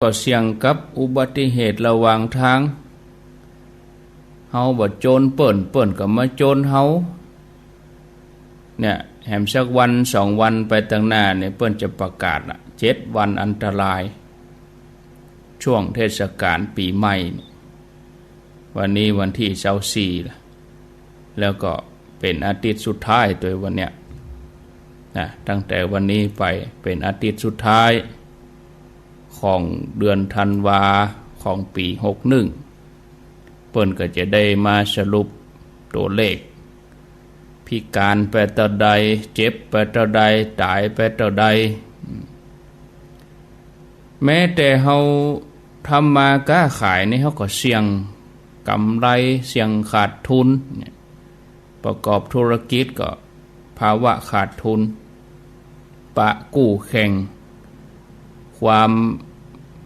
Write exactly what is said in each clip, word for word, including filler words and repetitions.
ก็เสี่ยงกับอุบัติเหตุระหว่างตาง เฮาบ่โจนเปิ้น เปิ้นก็มาโจนเฮา เนี่ย แหมสักวันสองวันไปตางหน้าเนี่ย เปิ้นจะประกาศละ เจ็ดวันอันตราย ช่วงเทศกาลปี๋ใหม่ วันนี้วันตี้ซาวสี่ละ แล้วก็เป๋นอาทิตย์สุดท้ายตวยวันเนี้ยนะ ตั้งแต่วันนี้ไปเป๋นอาทิตย์สุดท้ายของเดือนธันวาของปี๋หกหนึ่ง เปิ้นก็จะได้มาสรุปตั๋วเลข พิก๋านไปเต้าใด เจ็บไปเต้าใด ต๋ายไปเต้าใด แม้แต่เฮาทำมาก๊าขายนี่ เฮาก็เสี่ยงก๋ำไร เสี่ยงขาดทุนเนี่ย ประกอบธุรกิจก็ภาวะขาดทุน ปะกู้แข่ง ความ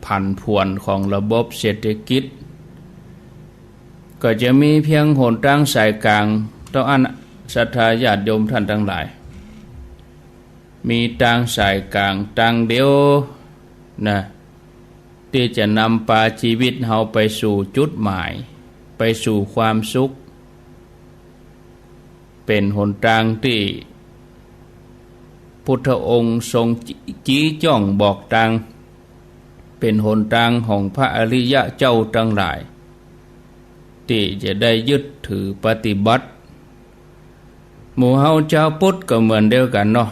ผันผวนของระบบเศรษฐกิจ ก็จะมีเปียงหนตางสายก๋าง เต้าอั้น ศรัทธาญาติโยมต้านตังหลาย มีตางสายก๋างตางเดียวนะ ตี้จะนำปาจีวิตเฮาไปสู่จุดหมาย ไปสู่ความสุข เป๋นหนตางตี้พุทธองค์ทรงจี้จ้องบอกตาง เป๋นหนตางของพระอริยะเจ้าตังหลาย ตี้จะได้ยึดถือปฏิบัติ หมู่เฮาจาวพุทธก็เหมือนเดียวกั๋นเนาะ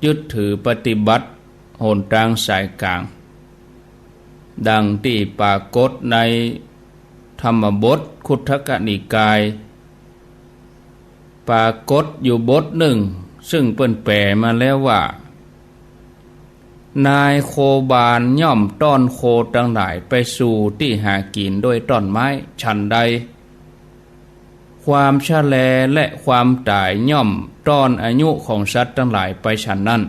ยึดถือปฏิบัติหนตางสายก๋าง ดังตี้ปรากฏในธรรมบทคุตถกนิกาย ปรากฏอยู่บทนึ่ง ซึ่งเปิ้นแป๋มาแล้วว่า นายโคบาลย่อมต้อนโคตังหลายไปสู่ตี้หากิ๋นโดยต้นไม้ ฉันใด ความชราและความต๋ายย่อมต้อนอายุของสัตว์ตังหลายไปฉันนั้น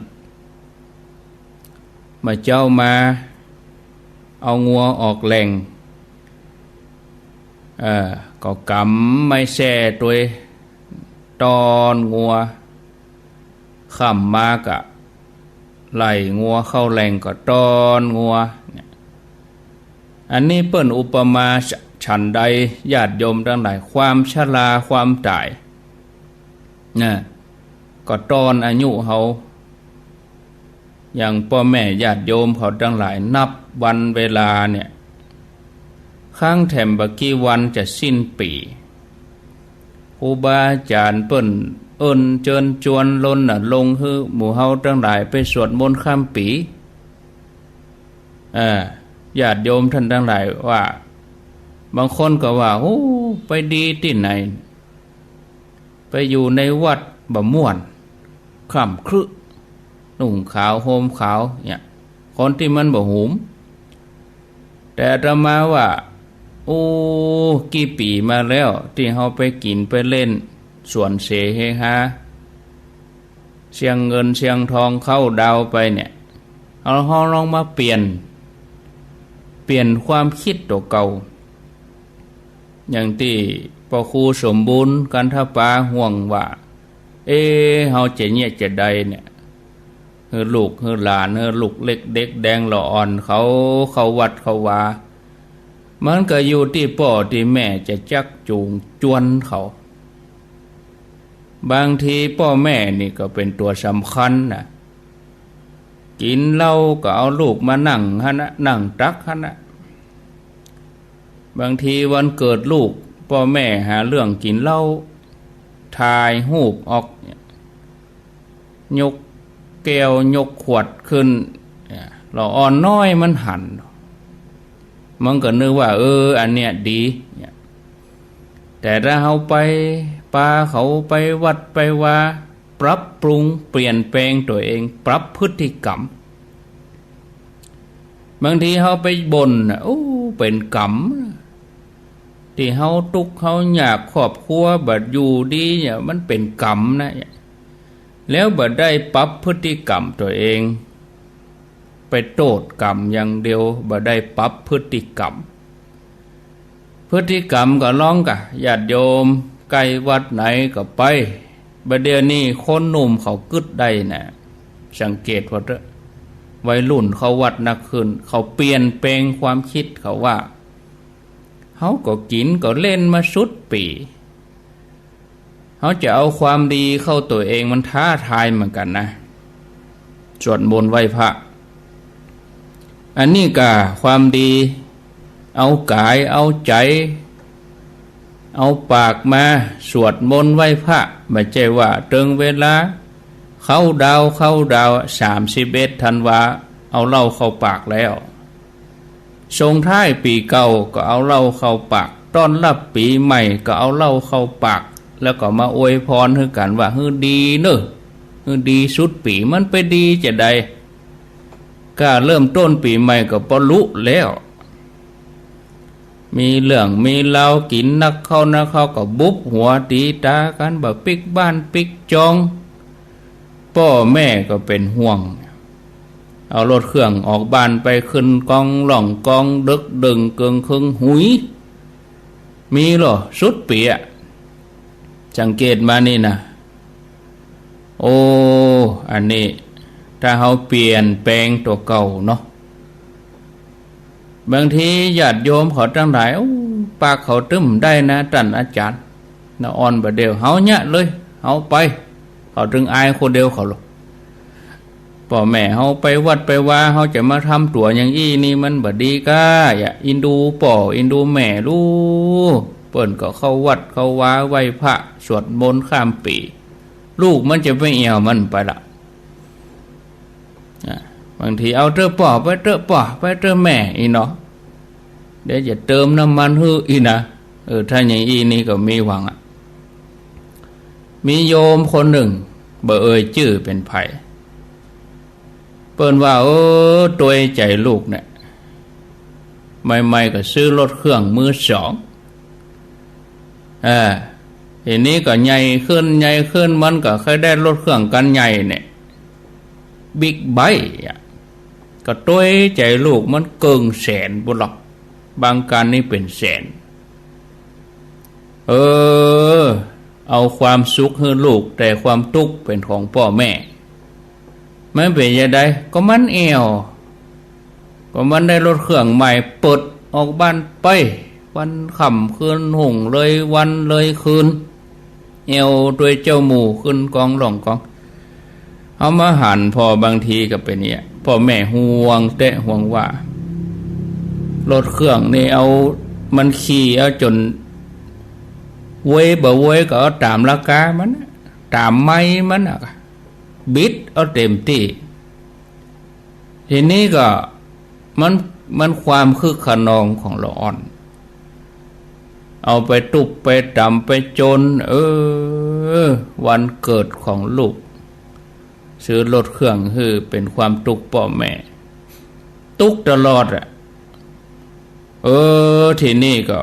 บ่าเจ๊ามาเอางัวออกแหล่ง เออ ก็กำไม้แส้ตวย ต้อนงัว ค่ำมาก็ไล่งัวเข้าแหล่งก็ต้อนงัวเนี่ย อันนี้เปิ้นอุปมาฉ- ฉันใด ญาติโยมตังหลาย ความชราความต๋ายนะ ก็ต้อนอายุเฮา อย่างป้อแม่ญาติโยมเขาตังหลายนับวันเวลาเนี่ย ครั้นแถมบ่ากี่วันจะสิ้นปี๋ ครูบาอาจ๋ารย์เปิ้นเอิ้นเจิญจวนรณรงค์หื้อหมู่เฮาตังหลายไปสวดมนต์ข้ามปี๋ เออ ญาติโยมต้านตังหลายว่า บางคนก็ว่า โอ้ ไปดีตี้ไหน ไปอยู่ในวัดบ่ม่วน คร่ำครึ นุ่งขาวห่มขาวเนี่ย คนตี้มันบ่หุม แต่อาตมาว่า โอ้ กี่ปี๋มาแล้ว ตี้เฮาไปกิ๋นไปเล่น สวนเสเฮฮา เสี้ยงเงินเสี้ยงทองเข้าดาวไปเนี่ย เอา เฮาลองมาเปลี่ยน เปลี่ยนความกึ๊ดตั๋วเก่า อย่างตี้ป้อครูสมบูรณ์ กันทปา ห่วงว่า เอ๊ะ เฮาจะเยียะจะใดเนี่ย หื้อลูกหื้อหลาน หื้อลูกเล็กเด็กแดงละอ่อนเขาเข้าวัดเข้าวา มันก็อยู่ตี้ป้อตี้แม่จะจั๊กจูงจวนเขา บางทีป้อแม่นี่ก็เป๋นตั๋วสำคัญนะ กิ๋นเหล้าก็เอาลูกมานั่งหั้นนะ นั่งตักหั้นนะ บางทีวันเกิดลูก ป้อแม่หาเรื่องกิ๋นเหล้า ถ่ายฮูปออก ยกแก้วยกขวดขึ้น ละอ่อนน้อยมันหัน มันก็นึกว่า เออ อันเนี้ยดีเนี่ย แต่ถ้าเฮาไปปาเขาไปวัดไปวา ปรับปรุงเปลี่ยนแปลงตั๋วเอง ปรับพฤติกรรม บางทีเฮาไปบ่นนะ โอ้ เป๋นกรรม ตี้เฮาตุ๊กข์เฮายาก ครอบครัวบ่อยู่ดีเนี่ย มันเป๋นกรรมนะ แล้วบ่ได้ปรับพฤติกรรมตั๋วเอง ไปโต้ษกรรมอย่างเดียว บ่ได้ปรับพฤติกรรม พฤติกรรมก็ลองกะ ญาติโยมใก้วัดไหนก็ไป บ่าเดี่ยวนี้คนหนุ่มเขากึ๊ดได้นะ สังเกตเถิดเต๊อะ วัยรุ่นเข้าวัดนักขึ้น เขาเปลี่ยนแปลงความกึ๊ด เขาว่า เฮาก็กิ๋นก็เล่นมาสุดปี๋ เฮาจะเอาความดีเข้าตั๋วเองมันท้าทายเหมือนกั๋นนะ สวดมนต์ไหว้พระ อันนี้ก็ความดี เอาก๋ายเอาใจ๋ เอาปากมาสวดมนต์ไหว้พระ บ่ใจ้ว่าเถิงเวลาเคาน์ดาวน์ เคาน์ดาวน์ สามสิบเอ็ดธันวา เอาเหล้าเข้าปากแล้ว ส่งท้ายปี๋เก่าก็เอาเหล้าเข้าปาก ต้อนรับปี๋ใหม่ก็เอาเหล้าเข้าปาก แล้วก็มาอวยพรหื้อกั๋นว่า หื้อดีเน่อ หื้อดีสุดปี๋ มันไปดีจาใด ก้าเริ่มต้นปี๋ใหม่ก็ปะลุแล้ว มีเรื่องมีราว กิ๋นนักเข้านักเข้าก็บุบหัวตี๋ต๋ากั๋น บ่ปิ๊กบ้านปิ๊กจอง ป้อแม่ก็เป๋นห่วง เอารถเครื่องออกบ้านไปขึ้นกองล่องกอง เดิ็กเดิ่งเกิ่งเคิงหุย มีลอสุดปี๋อะ สังเกตมานี่นะ โอ้ อันนี้ ถ้าเฮาเปลี่ยนแปลงตั๋วเก่าเนาะ บางทีญาติโยมเขาตังหลาย โอ้ ปากเขาตึ้มได้นะ ต้านอาจ๋ารย์ นะอ่อนบ่าเดี่ยว เฮาเยียะเลย เฮาไป เขาเถิงอายคนเดียวเขาลอ ป้อแม่เฮาไปวัดไปวา เฮาจะมาทำตั๋วอย่างอี้นี่มันบ่ดีก้า อย่าเอ็นดูป้อเอ็นดูแม่ลูก เปิ้นก็เข้าวัดเข้าวาไหว้พระสวดมนต์ข้ามปี๋ ลูกมันจะไปแอ่วมันไปละ อ่ะ บางที เอาเต๊อะป้อ ไปเต๊อะป้อ ไปเต๊อะแม่ อี้เนาะ เดี๋ยวจะเติมน้ำมันหื้ออี้นะ เออ ถ้าอย่างอี้นี่ก็มีหวังอะ มีโยมคนนึ่ง บ่เอ่ยจื้อเป๋นใผ เปิ้นว่า เออ ตวยใจ๋ลูกเนี่ย ใหม่ๆ ก็ซื้อรถเครื่องมือสอง เออ ทีนี้ก็ใหญ่ขึ้น ใหญ่ขึ้น มันก็ใค่ได้รถเครื่องคันใหญ่เนี่ย บิ๊กไบค์อะ ก็ตวยใจ๋ลูกมันเกิ่งแสนปู้นลอ บางคันนี่เป๋นแสน เออ เอาความสุขหื้อลูก แต่ความตุ๊กเป๋นของป้อแม่ มันเป๋นจาใด ก็มันแอ่ว ก็มันได้รถเครื่องใหม่ เปิดออกบ้านไป วันค่ำคืนรุ่งเลยวันเลยคืน แอ่วตวยเจ้าหมู่ขึ้นกองล่องกอง เฮามาหันผ่อ บางทีก็เป๋นเนี่ย ป้อแม่ห่วงแต๊ห่วงว่า รถเครื่องนี่เอา มันขี่เอาจ๋น เว้ยบ่เว้ยก็เอาต๋ามราคามันน่ะ ต๋ามไมล์มันน่ะ บิดเอาเต๋มตี้ ทีนี้ก็มัน มันความคึกคะนองของละอ่อน เอาไปตุ๊บไปต๋ำไปจน เออ วันเกิดของลูก ซื้อรถเครื่องหื้อ เป๋นความตุ๊กป้อแม่ ตุ๊กตลอดอะ เออ ทีนี้ก็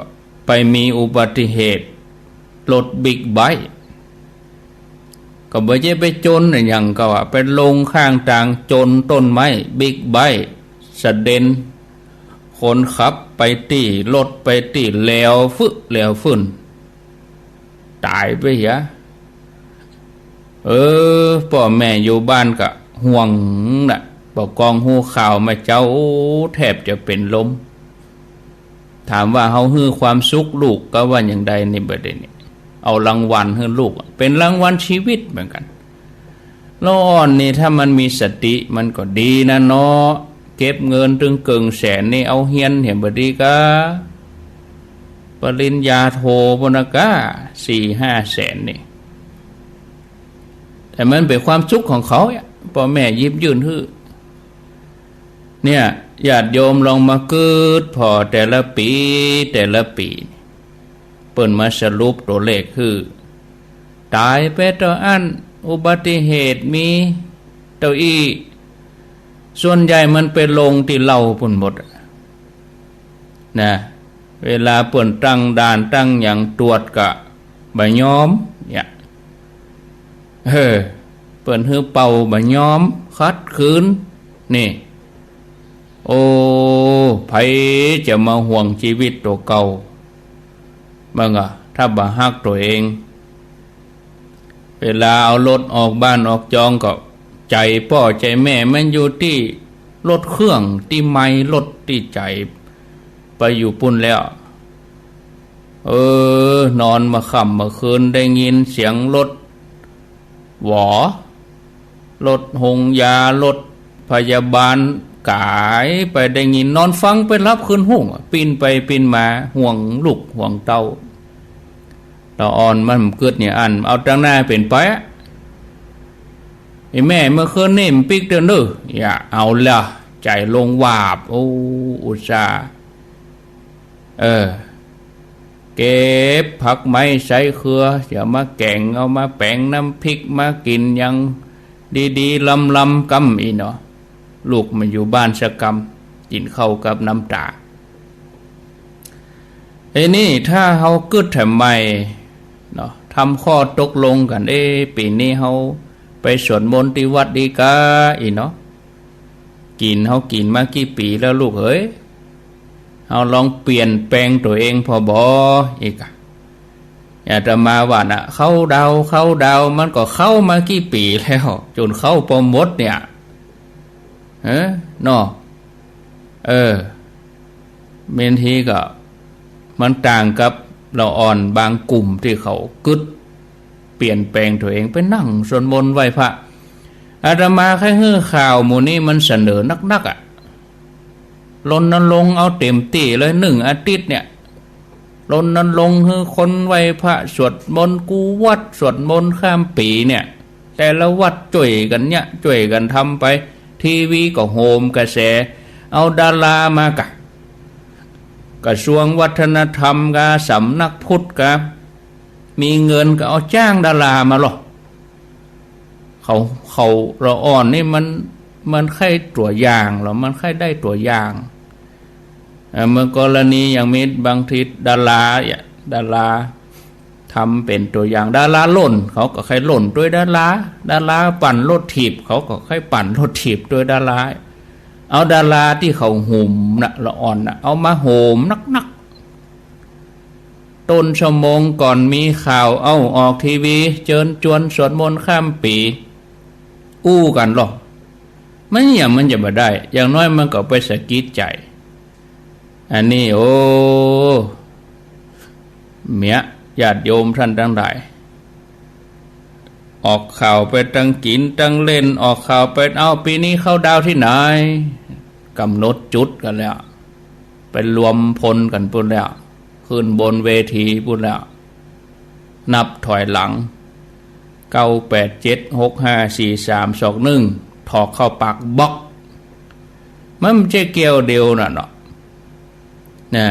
ไปมีอุบัติเหตุ รถบิ๊กไบค์ ก็บ่ใจ้ไปจนอะหยัง ก็ว่าไปลงข้างตาง จนต้นไม้ บิ๊กไบค์สะเด็น คนขับไปตี้ รถไปตี้ แหลวฟึแหลวฟึ่น ต๋ายไปเหีย เออ ป้อแม่อยู่บ้านก็ห่วงน่ะ ปอก้องฮู้ข่าวมาเจ๊า แทบจะเป๋นลม ถามว่าเฮาหื้อความสุขลูกก็ว่าอย่างใดนี่ บ่ได้นี่ เอารางวัลหื้อลูก เป๋นรางวัลชีวิตเหมือนกั๋น ละอ่อนนี่ถ้ามันมีสติมันก็ดีนะเนาะ เก็บเงินตึงเกิ่งแสนนี่ เอาเฮียนเหียบ่ดีก้า ปริญญาโทปู้นนะก้า สี่ห้าแสนนี่ แต่มันเป๋นความสุขของเขาอะ ป้อแม่หยิบยื่นหื้อ เนี่ย ญาติโยมลองมากึ๊ดผ่อแต่ละปี๋ แต่ละปี๋ เปิ้นมาสรุปตั๋วเลขหื้อ ต๋ายไปเต้าอั้น อุบัติเหตุมีเต้าอี้ ส่วนใหญ่มันไปลงตี้เหล้าปู้นหมด นะ เวลาเปิ้นตั้งด่านตั้งหยังตรวจก็บ่ยอม เนี่ย เออ เปิ้นหื้อเป่าบ่ยอม ขัดขืน นี่ โอ้ ใผจะมาห่วงจีวิตตั๋วเก่า มึงอะ ถ้าบ่ฮักตั๋วเอง เวลาเอารถออกบ้านออกจองก็ ใจ๋ป้อใจ๋แม่มันอยู่ตี้ รถเครื่องตี้ไมล์รถตี้ใจ๋ไปอยู่ปู๊นแล้ว เออ นอนเมื่อค่ำเมื่อคืนได้ยินเสียงรถหวอ รถโฮงยา รถพยาบาลก๋ายไป ได้ยินนอนฟังไปหลับคืนฮุ่งอะ ปิ้นไปปิ้นมา ห่วงลูกห่วงเต้า ละอ่อนมันกึ๊ดเนี่ย อั้นเอาตังหน้าเป๋นไปอะ ไอ้แม่เมื่อคืนนี่มันปิ๊กเตื้อเน่อ อย่าเอาละ ใจ๋ลงวาบ โอ้ อุตส่าห์ เออ เก็บผักไม้ใส้เครือ จะมาแก๋ง เอามาแป๋งน้ำพริกมากิ๋นอย่างดีๆ ลำๆ กำอี้เนาะ ลูกมาอยู่บ้านสักกำ กิ๋นข้าวกับน้ำต๋า ไอ้นี่ถ้าเฮากึ๊ดแถมใหม่เนาะ ทำข้อตกลงกั๋น เอ๊ะ ปี๋นี้เฮาไปสวดมนต์ตี้วัดดีกาอี้เนาะ กิ๋น เฮากิ๋นมากี่ปี๋แล้วลูกเอ๋ย เฮาลองเปลี่ยนแปลงตั๋วเองผ่อบ่ อี้ก่ะ อาตมาว่าน่ะ เคาน์ดาวน์ เคาน์ดาวน์ มันก็เคาน์มากี่ปี๋แล้ว จ๋นเคาน์ปอหมดเนี่ย เออ เนาะ เออ บางทีก็ มันต่างกับละอ่อนบางกลุ่มตี้เขากึ๊ดเปลี่ยนแปลงตั๋วเอง ไปนั่งสวดมนต์ไหว้พระ อาตมาใค่หื้อข่าวหมู่นี้มันเสนอนักๆ อะ รณรงค์เอาเต๋มตี้เลย นึ่งอาทิตย์เนี่ย รณรงค์หื้อคนไหว้พระสวดมนต์กู้วัด สวดมนต์ข้ามปี๋เนี่ย แต่ละวัดจ้วยกั๋นเนี่ย จ้วยกั๋นทำไป ทีวีก็โหมกระแส เอาดารามาก่ะ กระทรวงวัฒนธรรมกา สำนักพุทธกา มีเงินก็เอาจ้างดารามาลอ เขา เขาละอ่อนนี่มัน มันใค่ตั๋วอย่างลอ มันใค่ได้ตั๋วอย่าง เอ่อ เมื่อกรณีอย่างมีบางทีดาราเนี่ย ดาราทำเป๋นตั๋วอย่าง ดาราล่น เขาก็ใค่ล่นตวยดารา ดาราปั่นรถถีบ เขาก็ใค่ปั่นรถถีบตวยดารา เอาดาราตี้เขาโหมน่ะ ละอ่อนน่ะ เอามาโหมนักๆ ต้นชั่วโมงก่อนมีข่าว เอ้า ออกทีวี เจิญจวนสวดมนต์ข้ามปี๋ อู้กั๋นลอ มันหยังมันจะบ่ได้ อย่างน้อยมันก็ไปสะกิดใจ๋ อันนี้ โอ้ เมีย ญาติโยมต้านตังหลาย ออกข่าวไปตังกิ๋นตังเล่น ออกข่าวไป เอ้า ปี๋นี้เคาน์ดาวน์ตี้ไหน ก๋ำหนดจุดกั๋นแล้ว ไปรวมพลกั๋นปู๊นแล้ว ขึ้นบนเวทีปู๊นแล้ว นับถอยหลัง เก้า แปด เจ็ด หก ห้า สี่ สาม สอง นึ่ง ถอกเข้าปากบ๊อก มันบ่ใจ้แก้วเดียวน่ะเนาะ นะ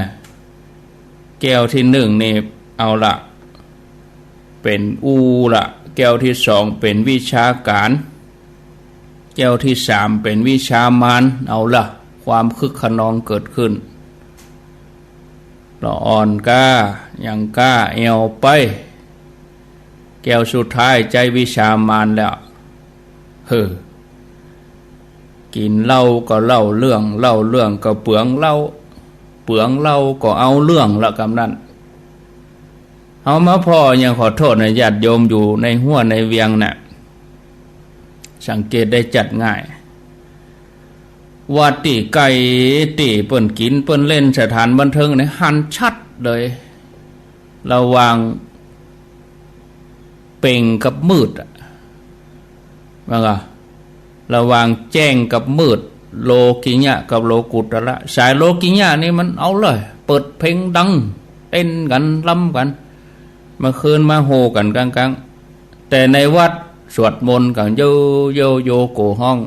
แก้วตี้นึ่งนี่ เอาละ เป๋นอู้ละ แก้วตี้สองเป๋นวิชาก๋าน แก้วตี้สามเป๋นวิชามาร เอาละ ความคึกคะนองเกิดขึ้น ละอ่อนก้า ยังก้าแอ่วไป แก้วสุดท้ายใจ๊วิชามารแล้ว เฮ้อ กิ๋นเหล้าก็เล่าเรื่อง เล่าเรื่องก็เปืองเหล้า เปืองเหล้าก็เอาเรื่องละกำนั้น เฮามาผ่ออย่าง ขอโต้ษนะ ญาติโยมอยู่ในฮั้วในเวียงน่ะ สังเกตได้จัดง่าย วัดตี้ใก้ตี้เปิ้นกิ๋นเปิ้นเล่น สถานบันเทิงเนี่ย หันชัดเลย ระหว่างเป๋งกับมืดอะ ว่าไง ระหว่างแจ้งกับมืด โลกิยะกับโลกุตระ สายโลกิยะนี่มันเอาเลย เปิดเพลงดัง เต้นกั๋น รำกั๋น มาคืนมาโห่กั๋นกลางๆ แต่ในวัดสวดมนต์กั๋น โย โย โย โกฮ้อง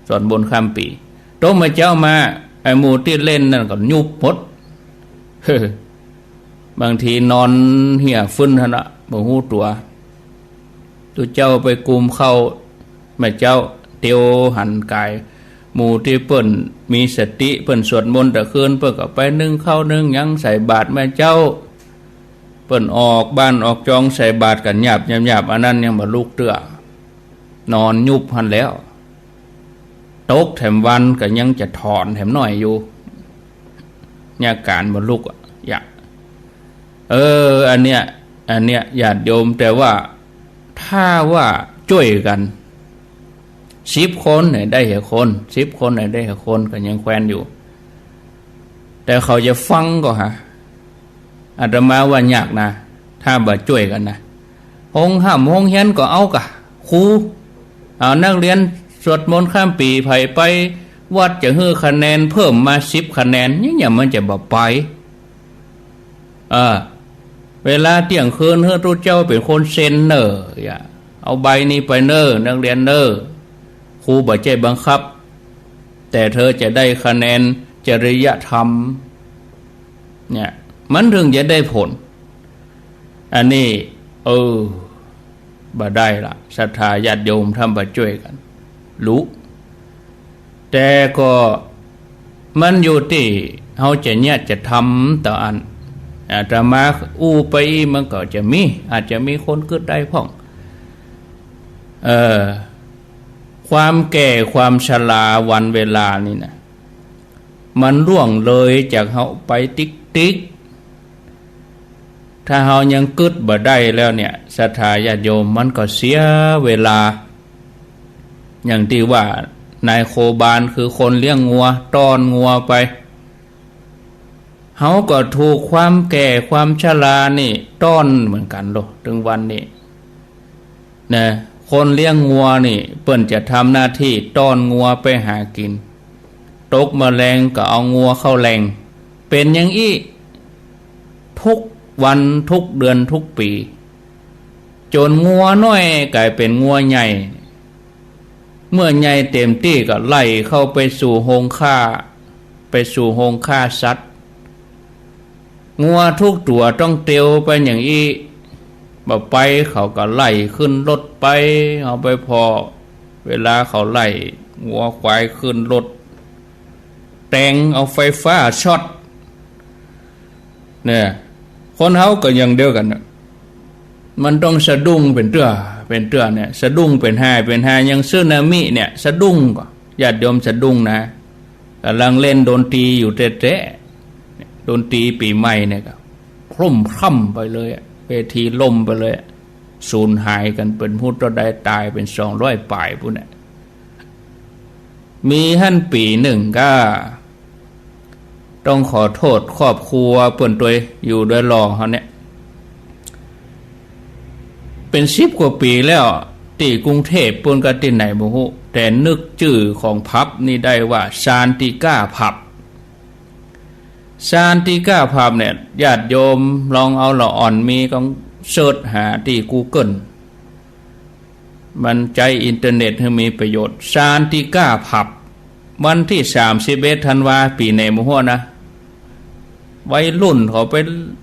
สวดมนต์ข้ามปี๋ ตกเมื่อเจ๊ามา ไอ้หมู่ตี้เล่นนั่นก็หยุบหมด บางทีนอนเหี่ยฟึ่นหั้นละ บ่ฮู้ตั๋ว ตุ๊เจ้าไปกุมเข้า แม่เจ้าเตียวหันก๋าย หมู่ตี้เปิ้นมีสติ เปิ้นสวดมนต์ตะคืน เปิ้นก็ไปนึ่งข้าวนึ่งหยังใส่บาตรแม่เจ้า เปิ้นออกบ้านออกจองใส่บาตรกั๋นหยาบๆ อันนั้นยังบ่ลุกเตื้อ นอนหยุบหั้นแล้ว ตกแถมวันก็ยังจะถอนแถมหน้อยอยู่ เนี่ยก๋านบ่ลุกอะ อย่า เออ อันเนี้ย อันเนี้ย ญาติโยม แต่ว่าถ้าว่าจ้วยกั๋น สิบคนเนี่ยได้ห้าคน สิบคนเนี่ยได้ห้าคน ก็ยังแควนอยู่ แต่เขาจะฟังก่อหา อาตมาว่ายากนะ ถ้าบ่จ้วยกั๋นนะ โฮงฮ่ำโฮงเฮียนก็เอาก่ะ ครู เอานักเฮียนสวดมนต์ข้ามปี๋ ใผไปวัดจะหื้อคะแนนเพิ่มมาสิบคะแนน อย่างเนี้ยมันจะบ่ไป เออ เวลาเตี้ยงคืนหื้อตุ๊เจ้าเป๋นคนเซ็นเน่อ อย่า เอาใบนี้ไปเน่อ นักเฮียนเน่อ ครูบ่ใจ้บังคับ แต่เธอจะได้คะแนนจริยธรรม เนี่ย มันถึงจะได้ผล อันนี้ เออ บ่ได้ละ ศรัทธาญาติโยมถ้าบ่จ้วยกั๋น รู้ แต่ก็มันอยู่ตี้เฮาจะเยียะจะทำต่ออั้น อาตมาอู้ไปอี้มันก็จะมี อาจจะมีคนกึ๊ดได้พ่อง เออ ความแก่ความชราวันเวลานี่นะ มันล่วงเลยจากเฮาไปติ๊กๆ ถ้าเฮายังกึ๊ดบ่ได้แล้วเนี่ย ศรัทธาญาติโยม มันก็เสียเวลา อย่างตี้ว่า นายโคบาลคือคนเลี้ยงงัว ต้อนงัวไป เฮาก็ถูกความแก่ความชรานี่ต้อนเหมือนกั๋นโล เถิงวันนี้ นะ คนเลี้ยงงัวนี่ เปิ้นจะทำหน้าตี้ต้อนงัวไปหากิ๋น ตกบ่าแลงก็เอางัวเข้าแล่ง เป๋นอย่างอี้ ทุกวัน ทุกเดือน ทุกปี๋ จ๋นงัวน้อยก๋ายเป๋นงัวใหญ่ เมื่อใหญ่เต๋มตี้ก็ไล่เข้าไปสู่โฮงฆ่า ไปสู่โฮงฆ่าสัตว์ งัวทุกตั๋วต้องเตียวไปอย่างอี้ บ่ไปเขาก็ไล่ขึ้นรถไป เอาไปผ่อ เวลาเขาไล่งัวควายขึ้นรถ แตงเอาไฟฟ้าช็อต เนี่ย คนเฮาก็อย่างเดียวกั๋นน่ะ มันต้องสะดุ้งเป๋นเตื้อ เป๋นเตื้อเนี่ย สะดุ้งเป๋นฮา เป๋นฮา อย่างสึนามิเนี่ย สะดุ้งก่อ ญาติโยมสะดุ้งนะ ก่ำลังเล่นดนตรีอยู่แต๊ๆ ดนตรีปี๋ใหม่เนี่ยก็ ครุ่มคร่ำไปเลยอะ เวทีล่มไปเลยอะ สูญหายกั๋นเป๋นฮู้เต้าใด ต๋ายเป๋นสองร้อยป๋ายปู๊นน่ะ มีหั้นปี๋นึ่งก็ ต้องขอโต้ษครอบครัวเปิ้นตวย อยู่ดอยหล่อเฮาเนี่ย เป๋นสิบกว่าปี๋แล้ว ตี้กรุงเทพฯปู๊นก็ตี้ไหนบ่ฮู้ แต่นึกจื้อของผับนี่ได้ว่า ซานติก้าผับ ซานติก้าผับเนี่ย ญาติโยมลองเอาละอ่อนมีก็เสิร์ชหาตี้กูเกิล มันใจ๊อินเทอร์เน็ตหื้อมีประโยชน์ ซานติก้าผับ วันตี้สามสิบเอ็ดธันวา ปี๋ไหนบ่ฮู้นะ วัยรุ่นเขาไป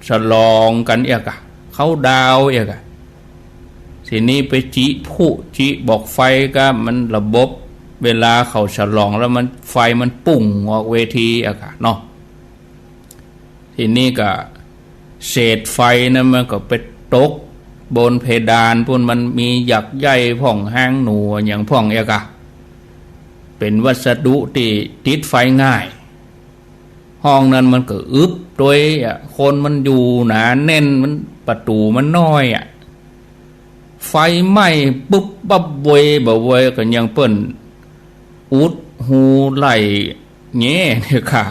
ฉลองกั๋นเอียกอะ เคาน์ดาวน์เอียกอะ ทีนี้ไปจี๊พลุจี๊บอกไฟก็มันระบบ เวลาเขาฉลองแล้วมัน ไฟมันปุ้งออกเวทีเอียกอะเนาะ ทีนี้ก็เศษไฟนั้นมันก็ไปตกบนเพดานปู๊น มันมีหยักใยพ่อง ฮางหนูหยังพ่องเอียกะ เป๋นวัสดุตี้ติดไฟง่าย ห้องนั้นมันก็อึบตวยอะ คนมันอยู่หนาแน่น มัน ประตู๋มันน้อยอะ ไฟไหม้ปุ๊บปั๊บโวยบ่าโวยก็ยังเปิ้นอุดฮูไหล่แหง่เนี่ยค่ะ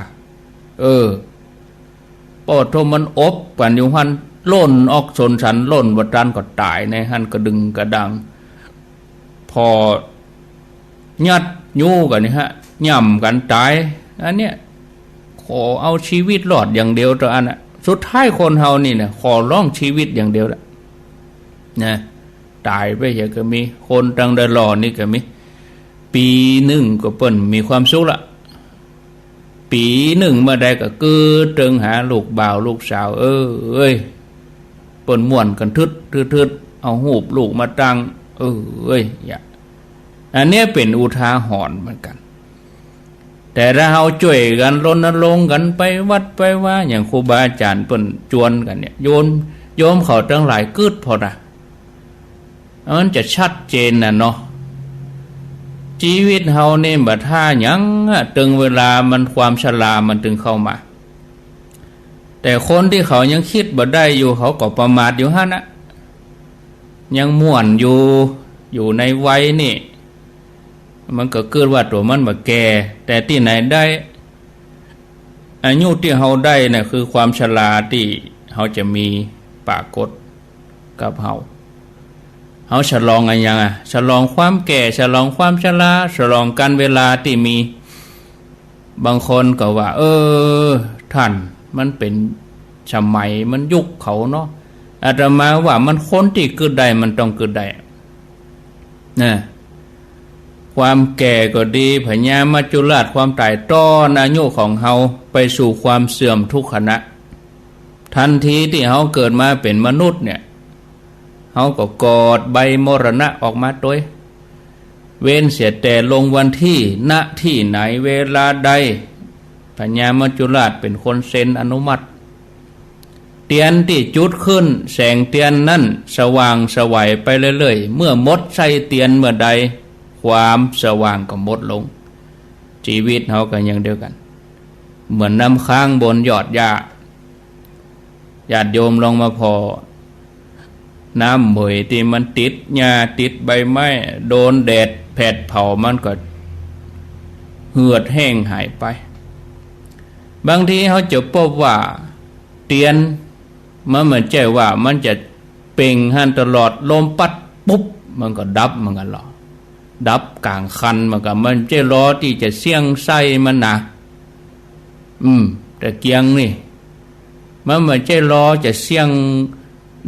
เออ ปอดโทมันอบกั๋นอยู่หั้น ล่นออกสนสัน ล่นบ่ตันก็ต๋ายในหั้นกระดึงกระดัง ผ่อยัดยูกั๋นนี่ฮะ ย่ำกั๋นต๋าย อันเนี้ย ขอเอาชีวิตรอดอย่างเดียวเต้าอั้นอะ สุดท้ายคนเฮานี่เนี่ย ขอร้องชีวิตอย่างเดียวแหละนะ ต๋ายไปเหียก็มี คนตังดอยหล่อนี่ก็มี ปี๋นึ่งก็เปิ้นมีความสุขละ ปี๋นึ่งเมื่อใดก็กึ๊ดเติงหาลูกบ่าวลูกสาว เออ เอ้ย เปิ้นม่วนกั๋นทึด ทึด ทึด เอาฮูปลูกมาตั้ง เออ เอ้ย อย่า อันเนี้ยเป๋นอุทาหรณ์เหมือนกั๋น แต่ถ้าเฮาจ้วยกั๋นรณรงค์กั๋นไปวัดไปวา อย่างครูบาอาจ๋ารย์เปิ้นจวนกั๋นเนี่ย โยม โยมเขาตังหลายกึ๊ดผ่อนะ มันจะชัดเจนน่ะเนาะ จีวิตเฮานี่บ่ถ้าหยังอะ เถิงเวลามันความชรามันตึงเข้ามา แต่คนตี้เขายังกึ๊ดบ่ได้อยู่ เขาก็ประมาทอยู่หั้นนะ ยังม่วนอยู่ อยู่ในวัยนี่ มันก็กึ๊ดว่าตั๋วมันบ่แก่ แต่ตี้ไหนได้ อายุตี้เฮาได้น่ะคือความชราตี้เฮาจะมีปรากฏกับเฮา เฮาฉลองอะหยังอะ ฉลองความแก่ ฉลองความชรา ฉลองกาลเวลาตี้มี บางคนก็ว่า เออ ท่าน มันเป๋นสมัย มันยุคเขาเนาะ อาตมาว่ามันคนตี้กึ๊ดได้มันต้องกึ๊ดได้ นะ ความแก่ก็ดี พญามัจจุราช ความต๋าย ต้อนอายุของเฮาไปสู่ความเสื่อมทุกขณะ ทันทีตี้เฮาเกิดมาเป๋นมนุษย์เนี่ย เฮาก็กอดใบมรณะออกมาตวย เว้นเสียแต่ลงวันตี้ ณ ตี้ไหน เวลาใด พญามัจจุราชเป๋นคนเซ็นอนุมัติ เตียนตี้จุดขึ้น แสงเตียนนั้นสว่างไสวไปเรื่อยๆ เมื่อหมดไส้เตียนเมื่อใด ความสว่างก็หมดลง จีวิตเฮาก็อย่างเดียวกั๋น เหมือนน้ำค้างบนยอดหญ้า ญาติโยมลองมาผ่อ น้ำเหมยตี้มันติดหญ้าติดใบไม้ โดนแดดแผดเผามันก็เหือดแห้งหายไป บางทีเฮาจะพบว่าเตียน มันบ่ใจ้ว่ามันจะเป่งหั้นตลอด ลมปั๊ดปุ๊บ มันก็ดับเหมือนกั๋นลอ ดับก๋างคันเหมือนกั๋น มันบ่ใจ้ลอตี้จะเสี้ยงไส้มันนะ อืม ตะเกียงนี่ มันบ่ใจ้ลอจะเสี้ยง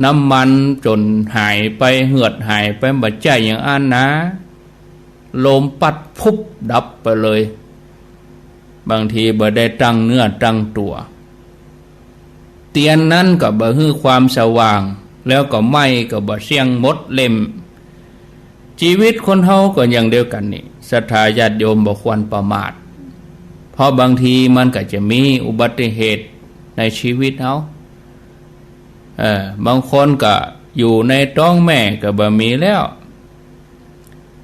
น้ำมันจ๋นหายไป เหือดหายไป บ่ใจ้อย่างอั้นนะ ลมปั๊ดปุ๊บ ดับไปเลย บางทีบ่ได้ตั้งเนื้อตั้งตั๋ว เตียนนั้นก็บ่หื้อความสว่าง แล้วก็ไหม้ก็บ่เสี้ยง หมดเล่ม จีวิตคนเฮาก็อย่างเดียวกั๋นนี่ ศรัทธาญาติโยมบ่ควรประมาท เพราะบางทีมันก็จะมีอุบัติเหตุในจีวิตเฮา เออ บางคนก็อยู่ในต๊องแม่ก็บ่มีแล้ว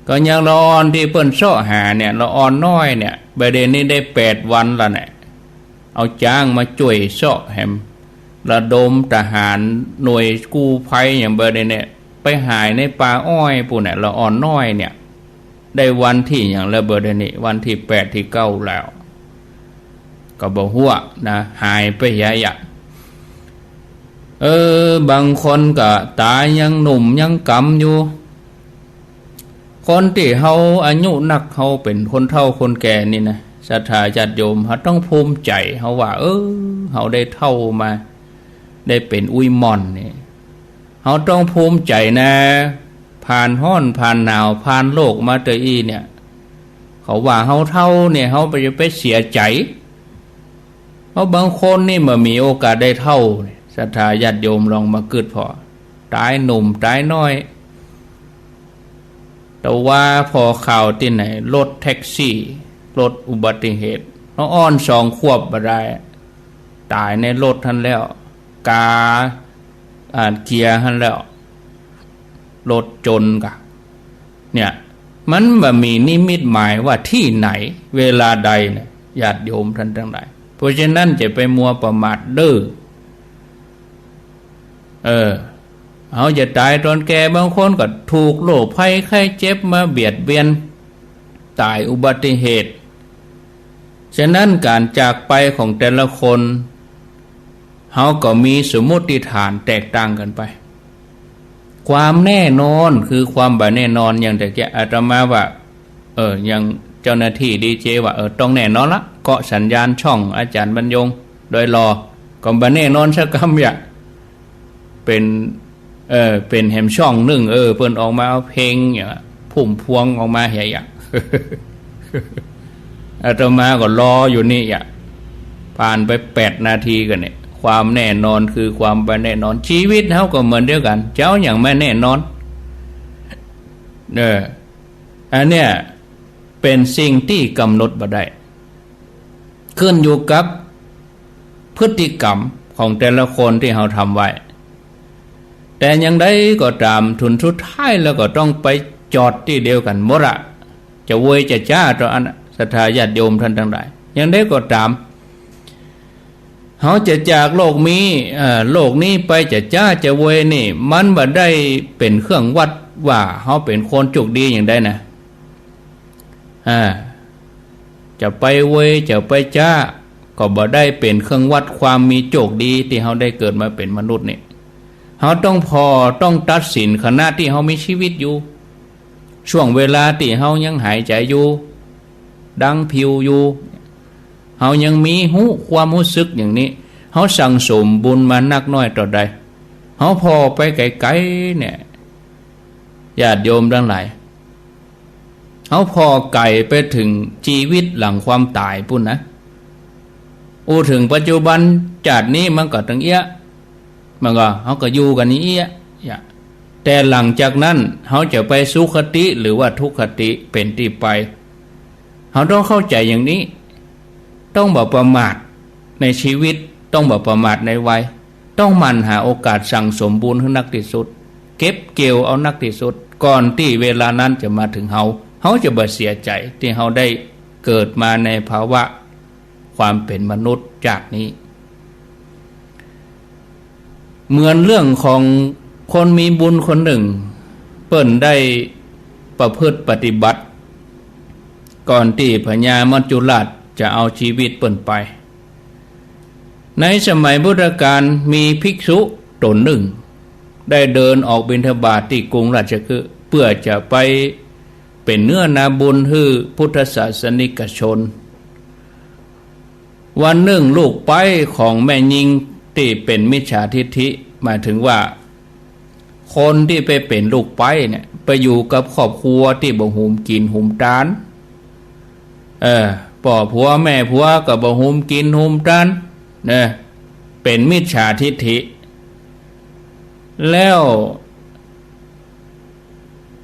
ก็อย่างละอ่อนตี้เปิ้นเซาะหาเนี่ย ละอ่อนน้อยเนี่ย บ่าเดี่ยวนี้ได้แปดวันละเนี่ย เอาจ๊างมาจ้วยเซาะแหม ระดมทหาร หน่วยกู้ภัยอย่างบ่าเดี่ยวนี้ ไปหายในป่าอ้อยปู้นเนี่ย ละอ่อนน้อยเนี่ย ได้วันตี้หยังแล้วบ่าเดี่ยวนี้ วันตี้แปดตี้เก้าแล้ว ก็บ่ฮู้นะ หายไปเหียอะ เออ บางคนก็ต๋ายยังหนุ่มยังก๋ำอยู่ คนตี้เฮาอายุนัก เฮาเป๋นคนเฒ่าคนแก่นี่นะ ศรัทธาญาติโยม เฮาต้องภูมิใจ๋ เฮาว่า เออ เฮาได้เฒ่ามา ได้เป๋นอุ้ยหม่อนนี่ เฮาต้องภูมิใจ๋นะ ผ่านฮ้อน ผ่านหนาว ผ่านโรคมาเตื้ออี้เนี่ย เขาว่าเฮาเฒ่าเนี่ย เฮาบ่จะไปเสียใจ๋ เพราะบางคนนี่บ่มีโอกาสได้เฒ่า ศรัทธาญาติโยมลองมากึ๊ดผ่อ ต๋ายหนุ่มต๋ายน้อย แต่ว่าผ่อข่าวตี้ไหน รถแท็กซี่ รถอุบัติเหตุ ละอ่อนสองขวบบ่ได้ ต๋ายในรถหั้นแล้ว ก๋า อ่า เกียร์หั้นแล้ว รถจ๋นกะ เนี่ย มันบ่มีนิมิตหมายว่าตี้ไหน เวลาใดเนี่ย ญาติโยมท่านตังหลาย เพราะฉะนั้นจะไปมัวประมาทเด้อ เออ เฮาจะต๋ายต๋อนแก่ บางคนก็ถูกโรคภัยไข้เจ็บมาเบียดเบียน ต๋ายอุบัติเหตุ ฉะนั้นก๋านจากไปของแต่ละคน เฮาก็มีสมมุติฐานแตกต่างกั๋นไป ความแน่นอนคือความบ่แน่นอน อย่างตะกี้อาตมาว่า เออ อย่างเจ้าหน้าตี้ดีเจว่า เออ ต้องแน่นอนละ เกาะสัญญาณช่องอาจ๋ารย์บรรยง โดยรอ ก็บ่แน่นอนสักกำอย่าง เป๋น เออ เป๋นแหมช่องนึ่ง เออ เปิ้นออกมาเอาเพลงอย่าง พุ่มพวงออกมาเหียอะ อาตมาก็รออยู่นี่อะ ผ่านไปแปดนาทีก็เนี่ย ความแน่นอนคือความบ่แน่นอน จีวิตเฮาก็เหมือนเดียวกั๋น จะเอาหยังมาแน่นอน เออ อันเนี้ยเป๋นสิ่งตี้ก๋ำหนดบ่ได้ ขึ้นอยู่กับพฤติกรรมของแต่ละคนตี้เฮาทำไว้ แต่อย่างใดก็ต๋าม ถุนสุดท้ายแล้วก็ต้องไปจอดตี้เดียวกั๋นหมดอะ จะโวยจะจ๊าต่ออั้นอะ ศรัทธาญาติโยมท่านตังหลาย อย่างใดก็ต๋าม เฮาจะจากโลกนี้ เอ่อ โลกนี้ไปจะจ๊าจะโวยนี่ มันบ่ได้เป๋นเครื่องวัดว่าเฮาเป๋นคนโจคดีอย่างใดนะ อ่า จะไปเวย จะไปจ๊า ก็บ่ได้เป๋นเครื่องวัดความมีโจคดีตี้เฮาได้เกิดมาเป๋นมนุษย์นี่ เฮาต้องผ่อ ต้องตัดสินขณะตี้เฮามีชีวิตอยู่ ช่วงเวลาตี้เฮายังหายใจ๋อยู่ ดังผิวอยู่ เฮายังมีฮู้ ความฮู้สึกอย่างนี้ เฮาสั่งสมบุญมานักน้อยเต้าใด เฮาผ่อไปไก๋ๆ เนี่ย ญาติโยมตังหลาย เฮาผ่อไก๋ไปเถิงจีวิตหลังความต๋ายปู้นนะ อู้เถิงปัจจุบัน จ๊าดนี้มันก็ตึงเอี้ยะ มันก็ เฮาก็อยู่กั๋นนี้เอี้ยะ อย่า แต่หลังจากนั้น เฮาจะไปสุคติหรือว่าทุกขติเป๋นตี้ไป เฮาต้องเข้าใจ๋อย่างนี้ ต้องบ่ประมาทในชีวิต ต้องบ่ประมาทในวัย ต้องหมั่นหาโอกาสสั่งสมบุญหื้อนักตี้สุด เก็บเกี่ยวเอานักตี้สุด ก่อนตี้เวลานั้นจะมาเถิงเฮา เฮาจะบ่เสียใจ๋ตี้เฮาได้เกิดมาในภาวะความเป๋นมนุษย์จ๊าดนี้ เหมือนเรื่องของคนมีบุญคนนึ่ง เปิ้นได้ประพฤติปฏิบัติ ก่อนตี้พญามัจจุราชจะเอาจีวิตเปิ้นไป ในสมัยพุทธกาลมีภิกษุต๋นนึ่ง ได้เดินออกบิณฑบาตตี้กรุงราชคฤห์ เปื้อจะไปเป๋นเนื้อนาบุญหื้อพุทธศาสนิกชน วันนึ่งลูกใป๊ของแม่ญิงตี้เป๋นมิจฉาทิฏฐิ หมายเถิงว่า คนตี้ไปเป๋นลูกใป๊เนี่ย ไปอยู่กับครอบครัวตี้บ่หุมกิ๋นหุมตาน เออ ป้อผัวแม่ผัวก็บ่หุมกิ๋นหุมตาน เนี่ย เป๋นมิจฉาทิฏฐิ แล้ว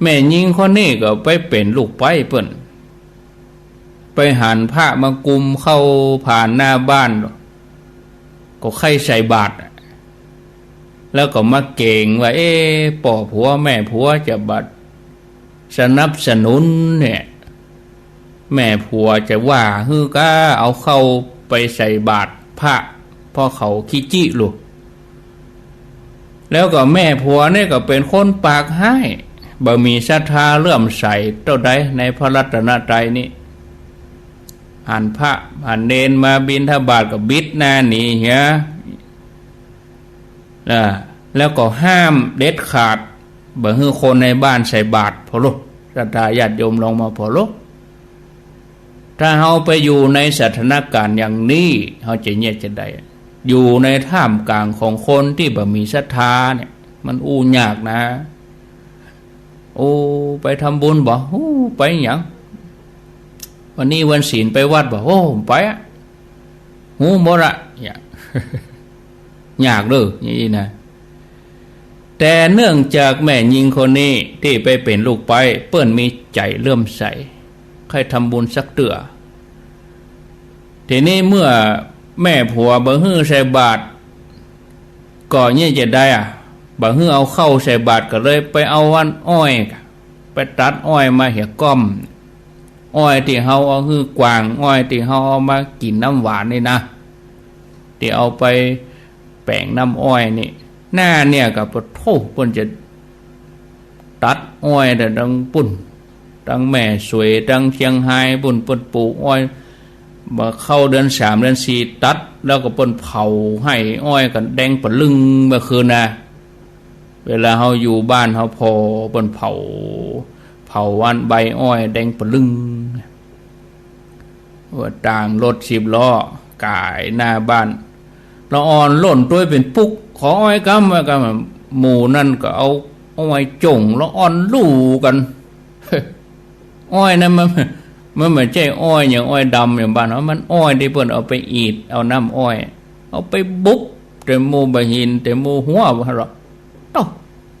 แม่ญิงคนนี้ก็ไปเป๋นลูกใป๊เปิ้น ไปหันพระมากุมเข้าผ่านหน้าบ้าน ก็ใค่ใส่บาตร แล้วก็มาเก๋งว่า เอ๊ะ ป้อผัวแม่ผัวจะบ่สนับสนุนเนี่ย แม่ผัวจะว่าหื้อก้า เอาเข้าไปใส่บาตรพระ เพราะเขาขี้จี้ลูก แล้วก็แม่ผัวเนี่ยก็เป๋นคนปากฮ้าย บ่มีศรัทธาเลื่อมใสเต้าใดในพระรัตนตรัยนี่ หันพระหันเณรมาบิณฑบาตก็บิดหน้าหนีเหีย อ่า แล้วก็ห้ามเด็ดขาด บ่หื้อคนในบ้านใส่บาตรผ่อลุ ศรัทธาญาติโยมลองมาผ่อลุ ถ้าเฮาไปอยู่ในสถานการณ์อย่างนี้ เฮาจะเยียะจาใด อยู่ในท่ามกลางของคนตี้บ่มีศรัทธาเนี่ย มันอู้ยากนะ โอ้ ไปทำบุญบ่ โอ้ ไปหยัง วันนี้วันศีลไปวัดบ่ โอ้ ไปอะ ฮู้หมดอะ เนี่ย ยากเด้อ อย่างนี้นะ แต่เนื่องจากแม่ญิงคนนี้ตี้ไปเป๋นลูกใป๊ เปิ้นมีใจ๋เลื่อมใส ใค่ทำบุญสักเตื้อ ทีนี้เมื่อแม่ผัวบ่หื้อใส่บาตร ก็เยียะจาใดอะ บ่หื้อเอาเข้าใส่บาตร ก็เลยไปเอาอันอ้อย ไปตัดอ้อยมาเหียก้อม อ้อยตี้เฮาเอาหื้อกวาง อ้อยตี้เฮาเอามากิ๋นน้ำหวานนี่นะ ตี้เอาไปแป๋งน้ำอ้อยนี่ หน้าเนี่ยก็ปะโถ เปิ้นจะตัดอ้อยแต่ตังปุ้น ตังแม่สวย ตังเชียงฮายปุ้น เปิ้นปลูกอ้อย บ่เข้าเดือนสามเดือนสี่ตัด แล้วก็เปิ้นเผาไฮ่อ้อยกั๋นแดงปะลึงเมื่อคืนนะ เวลาเฮาอยู่บ้านเฮาผ่อเปิ้นเผา เผาอันใบอ้อยแดงปะลึง ว่าตางรถสิบล้อก๋ายหน้าบ้าน ละอ่อนล่นตวยเป๋นปุ๊ก ขออ้อยกำ อ้อยกำ หมู่นั้นก็เอาอ้อยจ่ง ละอ่อนลู่กั๋น อ้อยนั้นมัน มันบ่ใจ้อ้อยอย่างอ้อยดำอย่างบ้านเฮา มันอ้อยตี้เปิ้นเอาไปอีด เอาน้ำอ้อย เอาไปบุบ แต่หมู่บ่หัน แต่หมู่หัวบ่หันหรอก โต้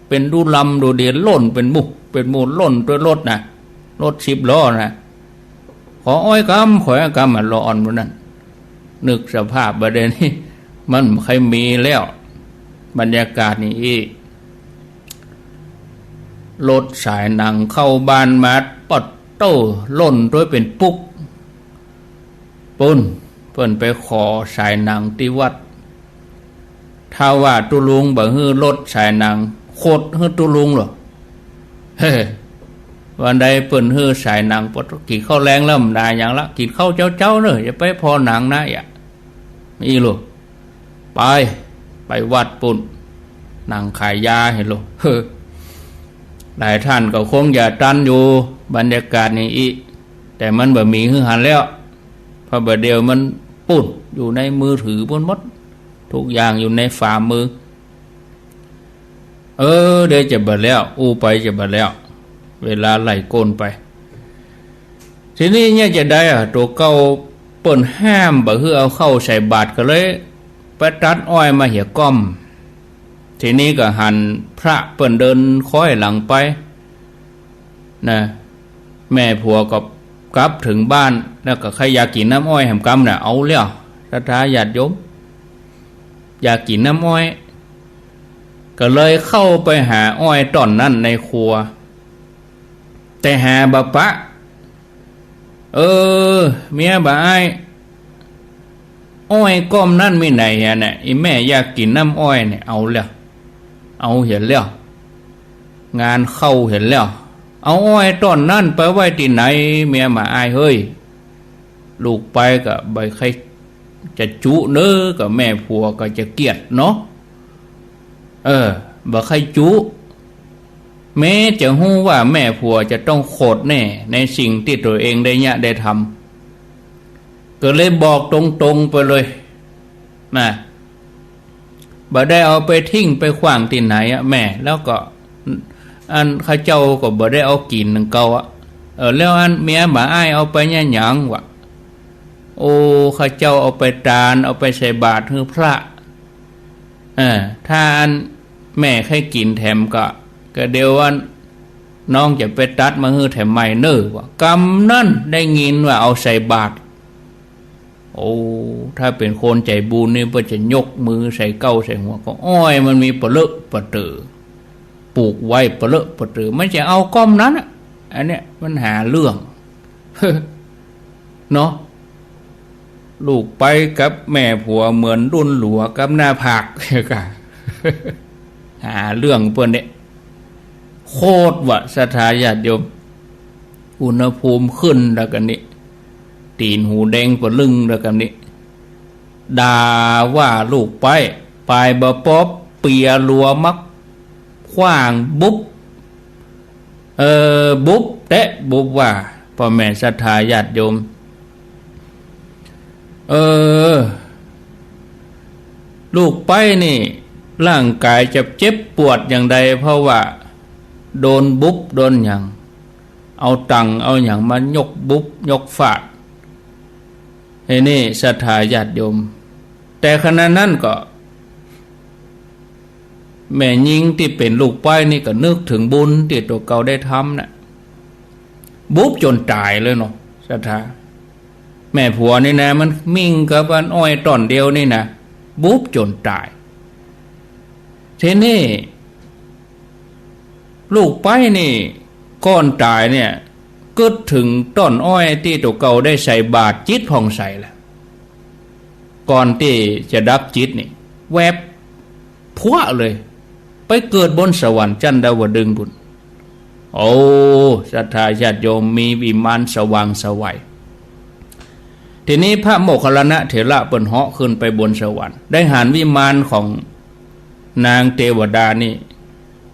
เป๋นดูลำดูเดีย ล่นเป๋นหมู่ เป๋นหมู่ล่นตวยรถนะ รถสิบล้อนะ ขออ้อยกำ ขออ้อยกำ อะ ละอ่อนหมู่นั้น นึกสภาพบ่าเดี่ยวนี้ มันบ่ใค่มีแล้ว บรรยากาศนี้อี้ รถสายหนังเข้าบ้านมา ปะโถ ล่นตวยเป๋นปุ๊ก ปุ้น เปิ้นไปขอสายหนังตี้วัด ถ้าว่าตุ๊ลุงบ่หื้อรถสายหนัง ขดหื้อตุ๊ลุงเหรอ เฮ้ วันใดเปิ้นหื้อสายหนัง ปอกิ๋นข้าวแลงแล้วบ่หนายหยังละ กิ๋นข้าวเจ๊าๆ เน่อ อย่าไปผ่อหนังนะ อะ อี้ลูก ไป ไปวัดปู๊น นั่งขายยาหั้นลูก เฮ้อ หลายต้านก็คงจะตันอยู่ บรรยากาศอย่างอี้ แต่มันบ่มีหื้อหันแล้ว เพราะบ่าเดี่ยวมันปู๊น อยู่ในมือถือปู๊นหมด กู้อย่างอยู่ในฝ่ามือ เออ เดี๋ยวจะบ่แล้ว อู้ไปจะบ่แล้ว เวลาไหลก้นไป ทีนี้เนี่ยจะใดอะ ตั๋วเก่าเปิ้นห้ามบ่หื้อเอาข้าวใส่บาตร ก็เลยไปตัดอ้อยมาเหียก้อม ทีนี้ก็หันพระเปิ้นเดินค้อยหลังไป นะ แม่ผัวก็กลับเถิงบ้าน แล้วก็ใค่อยากกิ๋นน้ำอ้อยแหมกำน่ะ เอาแล้ว ศรัทธาญาติโยม อยากกิ๋นน้ำอ้อย ก็เลยเข้าไปหาอ้อยต้นนั้นในครัว แต่หาบ่ปะ เออ เมียบ่าอ้าย อ้อยก้อมนั้นมีไหนอะเนี่ย อี่แม่อยากกิ๋นน้ำอ้อยเนี่ย เอาแล้ว เอาเหียแล้ว งานเข้าเหียแล้ว เอาอ้อยต้นนั้นไปไว้ตี้ไหน เมียบ่าอ้ายเฮ้ย ลูกไปก็บ่ใค่จะจุเน้อ ก็แม่ผัวก็จะเกลียดเนาะ เออ บ่ใค่จุ แม้จะฮู้ว่าแม่ผัวจะต้องโขดแน่ในสิ่งตี้ตั๋วเองได้เยียะได้ทำ ก็เลยบอกตรงๆ ไปเลย นะ บ่ได้เอาไปทิ้งไปขว้างตี้ไหนอะแม่ แล้วก็ อันข้าเจ้าก็บ่ได้เอากิ๋นหนึ่งเก่าอะ เออ แล้วอันเมียบ่าอ้ายเอาไปเนี่ยหยังวะ โอ้ ข้าเจ้าเอาไปตาน เอาไปใส่บาตรหื้อพระ เออ ถ้าอันแม่ใค่กิ๋นแถมก็ ก็เดี๋ยวอันน้องจะไปตัดมาหื้อแถมใหม่เน้อวะ กำนั้นได้ยินว่าเอาใส่บาตร โอ้ ถ้าเป๋นคนใจ๋บุญนี่เปิ้นจะยกมือใส่เก๊าใส่หัว ก็อ้อยมันมีปะเลอะปะเต๋อ ปลูกไว้ปะเลอะปะเต๋อ มันจะเอาก้อมนั้นอะ อันเนี้ยมันหาเรื่อง เนาะ ลูกไปกับแม่ผัวเหมือนดุ้นหลัวกับหน้าผาก กะ หาเรื่องเปิ้นเนี่ย โขดวะ ศรัทธาญาติโยม อุณหภูมิขึ้นแล้วกันนี่ ตี๋นหูแดงปะลึงแล้วกันนี่ ด่าว่าลูกไป ปายบ่ปอบ เปียหลัวมาขว้างบุบ เออ บุบเต๊ะบุบว่า ป้อแม่ศรัทธาญาติโยม เออ ลูกไปนี่ ร่างก๋ายจะเจ็บปวดอย่างใด เพราะว่าโดนบุบโดนหยัง เอาตั๋งเอาหยังมายกบุบยกฟาด ไอ้นี่ศรัทธาญาติโยม แต่ขณะนั้นก็ แม่ญิงตี้เป๋นลูกไปนี่ก็นึกเถิงบุญตี้ตั๋วเก่าได้ทำน่ะ บุบจ๋นต๋ายเลยเนาะ ศรัทธา แม่ผัวนี่นะ มันมิ่งกับอันอ้อยต้นเดียวนี่นะ บุบจ๋นต๋าย ทีนี้ ลูกไปนี่ ก่อนต๋ายเนี่ย กึ๊ดเถิงต้นอ้อยตี้ตั๋วเก่าได้ใส่บาตร จิตผ่องใสแล้ว ก่อนตี้จะดับจิตนี่ แวบ พวะเลย ไปเกิดบนสวรรค์จั้นดาวดึงส์ปู๊น โอ้ ศรัทธาญาติโยม มีวิมานสว่างไสว ทีนี้พระโมคคัลลานะเถระเปิ้นเหาะขึ้นไปบนสวรรค์ ได้หันวิมานของนางเตวดานี่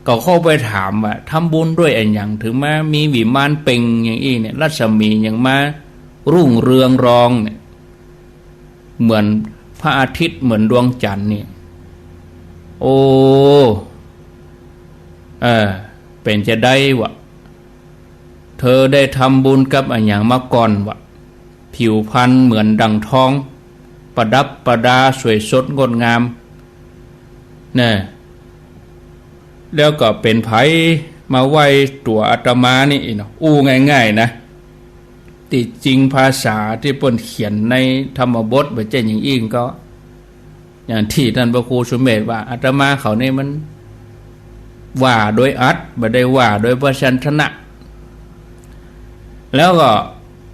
ก็เข้าไปถามว่า ทำบุญด้วยอะหยัง เถิงมามีวิมานเปล่งอย่างอี้เนี่ย รัศมียังมารุ่งเรืองรองเนี่ย เหมือนพระอาทิตย์ เหมือนดวงจันทร์นี่ โอ้ เออ เป๋นจาใดวะ เธอได้ทำบุญกับอะหยังมาก่อนวะ ผิวพรรณเหมือนดั่งทอง ประดับประดาสวยสดงดงาม นะ แล้วก็เป๋นใผมาไหว้ตั๋วอาตมานี่เนาะ อู้ง่ายๆ นะ ตี้จริงภาษาตี้เปิ้นเขียนในธรรมบทบ่าเจ้นอย่างอี้ก็ อย่างตี้ต้านพระครูสุเมธว่า อาตมาเขานี่มันว่าโดยอัตถ์ บ่ได้ว่าโดยพยัญชนะ แล้วก็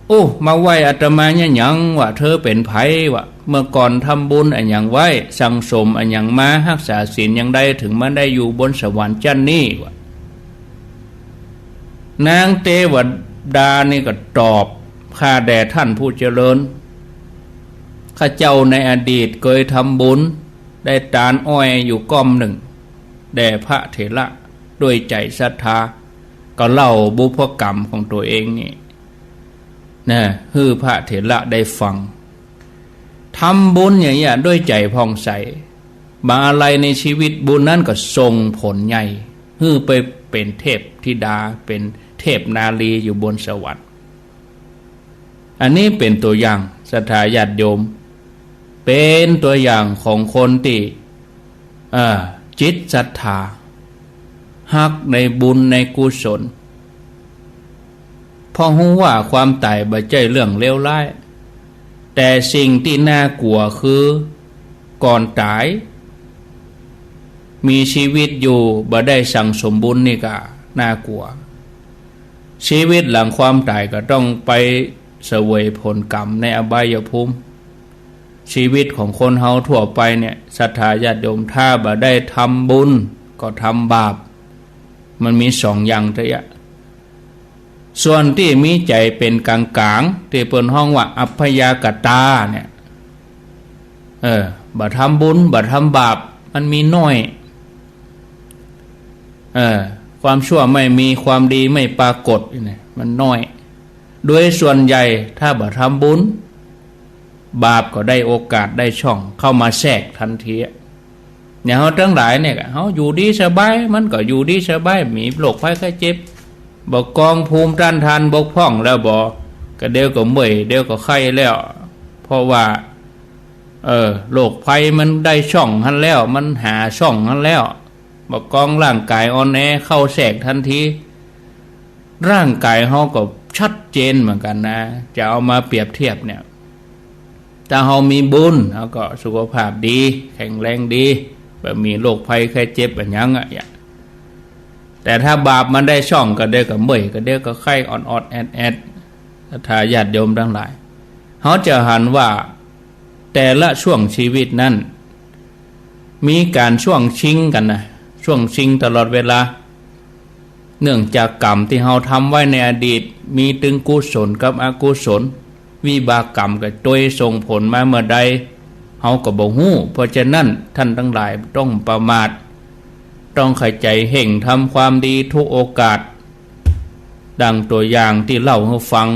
โอ้ มาไหว้อาตมาเนี่ยหยังวะ เธอเป๋นใผวะ เมื่อก่อนทำบุญอะหยังไว้ สั่งสมอะหยังมา ฮักษาศีลอย่างใด เถิงมาได้อยู่บนสวรรค์จั้นนี้วะ นางเตวดานี่ก็ตอบ ข้าแด่ท่านผู้เจริญ ข้าเจ้าในอดีตเกยทำบุญ ได้ตานอ้อยอยู่ก้อมนึ่ง แด่พระเถระด้วยใจ๋ศรัทธา ก็เล่าบุพกรรมของตั๋วเองนี่ นะ หื้อพระเถระได้ฟัง ทำบุญอย่างเนี้ยด้วยใจ๋ผ่องใส บ่าอะไรในชีวิตบุญนั้นก็ส่งผลใหญ่ หื้อไปเป๋นเทพธิดา เป๋นเทพนารีอยู่บนสวรรค์ อันนี้เป๋นตั๋วอย่าง ศรัทธาญาติโยม เป๋นตั๋วอย่างของคนตี้ เอ่อ จิตศรัทธา ฮักในบุญในกุศล เพราะฮู้ว่าความต๋ายบ่ใจ้เรื่องเลวร้าย แต่สิ่งตี้น่ากลัวคือ ก่อนต๋าย มีชีวิตอยู่บ่ได้สั่งสมบุญนี่ก็น่ากลัว ชีวิตหลังความต๋ายก็ต้องไปเสวยผลกรรมในอบายภูมิ ชีวิตของคนเฮาทั่วไปเนี่ย ศรัทธาญาติโยม ถ้าบ่ได้ทำบุญก็ทำบาป มันมีสองอย่างเตื้อ ส่วนตี้มีใจ๋เป๋นก๋างๆ ตี้เปิ้นฮ้องว่าอัพยากตาเนี่ย เออ บ่ทำบุญ บ่ทำบาป มันมีน้อย เออ ความชั่วไม่มี ความดีไม่ปรากฏเนี่ย มันน้อย โดยส่วนใหญ่ถ้าบ่ทำบุญ บาปก็ได้โอกาสได้ช่องเข้ามาแทรกตันที อย่างเฮาตังหลายเนี่ย เฮาอยู่ดีสบาย มันก็อยู่ดีสบาย มีโรคภัยไข้เจ็บ บ่กองภูมิต้านทานบกพร่องแล้วบ่ ก็เดี๋ยวก็เมื่อย เดี๋ยวก็ไข้แล้ว เพราะว่า เออ โรคภัยมันได้ช่องหั้นแล้ว มันหาช่องหั้นแล้ว บ่กองร่างก๋ายอ่อนแอเข้าแทรกตันที ร่างก๋ายเฮาก็ชัดเจนเหมือนกั๋นนะ จะเอามาเปรียบเทียบเนี่ย ถ้าเฮามีบุญ เฮาก็สุขภาพดี แข็งแรงดี บ่มีโรคภัยไข้เจ็บอะหยังอะ แต่ถ้าบาปมันได้ช่อง ก็เดี๋ยวก็เมื่อย ก็เดี๋ยวก็ไข้ ออดๆ แอดๆ ศรัทธาญาติโยมตังหลาย เฮาจะหันว่า แต่ละช่วงชีวิตนั้น มีก๋านช่วงชิงกั๋นนะ ช่วงชิงตลอดเวลา เนื่องจากกรรมตี้เฮาทำไว้ในอดีต มีตึงกุศลกับอกุศล วิบากกรรมก็ตวยส่งผลมาเมื่อใด เฮาก็บ่ฮู้ เพราะฉะนั้นท่านตังหลายบ่ต้องประมาท ต้องเข้าใจ๋เฮ่งทำความดีทุกโอกาส ดังตั๋วอย่างตี้เล่าหื้อฟัง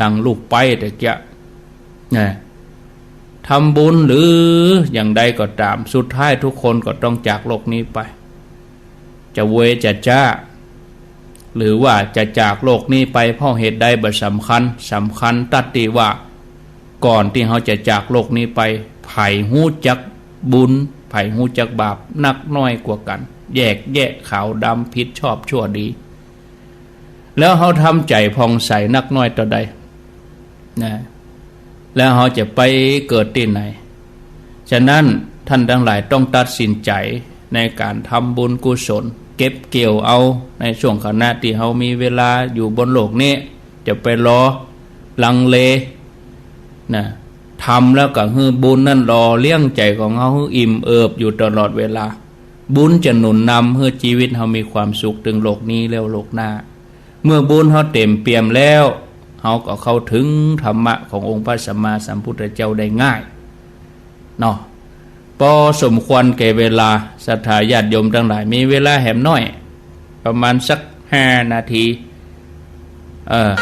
ดังลูกไปตะเกียะ นะ ทำบุญหรืออย่างใดก็ต๋าม สุดท้ายทุกคนก็ต้องจากโลกนี้ไป จะเวยจะจ้า หรือว่าจะจากโลกนี้ไปเพราะเหตุใดบ่สำคัญ สำคัญตั๊ดตี้ว่า ก่อนตี้เฮาจะจากโลกนี้ไป ใผฮู้จักบุญ ใผฮู้จักบาปนักน้อยกว่ากั๋น แยกแยะขาวดำ ผิดชอบชั่วดี แล้วเฮาทำใจ๋ผ่องใสนักน้อยเต้าใด นะ แล้วเฮาจะไปเกิดตี้ไหน ฉะนั้นท่านตังหลายต้องตัดสินใจ๋ในก๋านทำบุญกุศล เก็บเกี่ยวเอาในช่วงขณะตี้เฮามีเวลาอยู่บนโลกนี้ จะไปรอลังเล นะ ทำแล้วก็หื้อบุญนั้นหล่อเลี้ยงใจ๋ของเฮาหื้ออิ่มเอิบอยู่ตลอดเวลา บุญจะหนุนนำหื้อจีวิตเฮามีความสุขตึงโลกนี้แล้วโลกหน้า เมื่อบุญเฮาเต็มเปี่ยมแล้ว เฮาก็เข้าถึงธรรมะขององค์พระสัมมาสัมพุทธเจ้าได้ง่าย เนาะ ปอสมควรแก่เวลา ศรัทธาญาติโยมตังหลาย มีเวลาแหมน้อย ประมาณสักห้านาที เอ่อ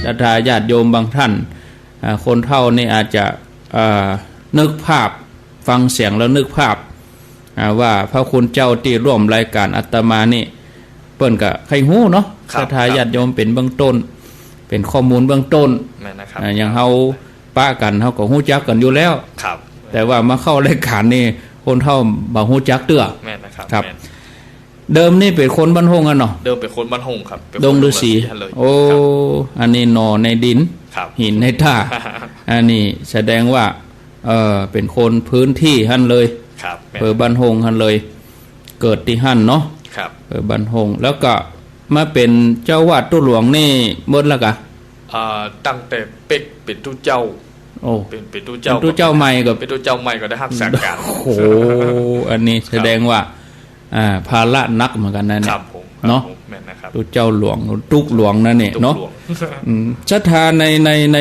ศรัทธาญาติโยมบางท่าน อ่า คนเฒ่านี่อาจจะ อ่า นึกภาพ ฟังเสียงแล้วนึกภาพ อ่า ว่าพระคุณเจ้าตี้ร่วมรายก๋านอาตมานี่ เปิ้นก็ใค่ฮู้เนาะ ครับ ศรัทธาญาติโยม เป๋นเบื้องต้น เป๋นข้อมูลเบื้องต้น แม่นนะครับ อ่า อย่างเฮาปะกั๋น เฮาก็ฮู้จักกั๋นอยู่แล้ว ครับ แต่ว่ามาเข้ารายก๋านนี่ คนเฒ่าบ่ฮู้จักเตื้อ แม่นนะครับ ครับ แม่น เดิมนี่เป๋นคนบ้านฮ่งอะเนาะ เดิมเป๋นคนบ้านฮ่งครับ เป๋นคน ดงฤาษี ดงฤาษีหั้นเลย โอ้ ครับ อันนี้หน่อในดิน ครับ หินในต้า อันนี้แสดงว่า เอ่อ เป๋นคนพื้นตี้หั้นเลย ครับ แม่น เป๋นบ้านฮ่งหั้นเลย เกิดตี้หั้นเนาะ ครับ เป๋นบ้านฮ่ง แล้วก็มาเป๋นเจ้าอาวาสตุ๊หลวงนี่เมิดแล้วกา เอ่อ ตั้งแต่เป๊กเป๋นตุ๊เจ้า โอ้ เป๋น เป๋นตุ๊เจ้า เป๋นตุ๊เจ้าใหม่ก็ เป๋นตุ๊เจ้าใหม่ก็ได้ฮักษาก๋าน โอ้โห อันนี้ ครับ แสดงว่า อ่า ภาระหนักเหมือนกั๋นนะเนี่ย ครับผม เนาะ ครับผม แม่นนะครับ ตุ๊เจ้าหลวง ตุ๊หลวงนั่นเนี่ย ตุ๊หลวง เนาะ อืม ศรัทธาใน ใน ใน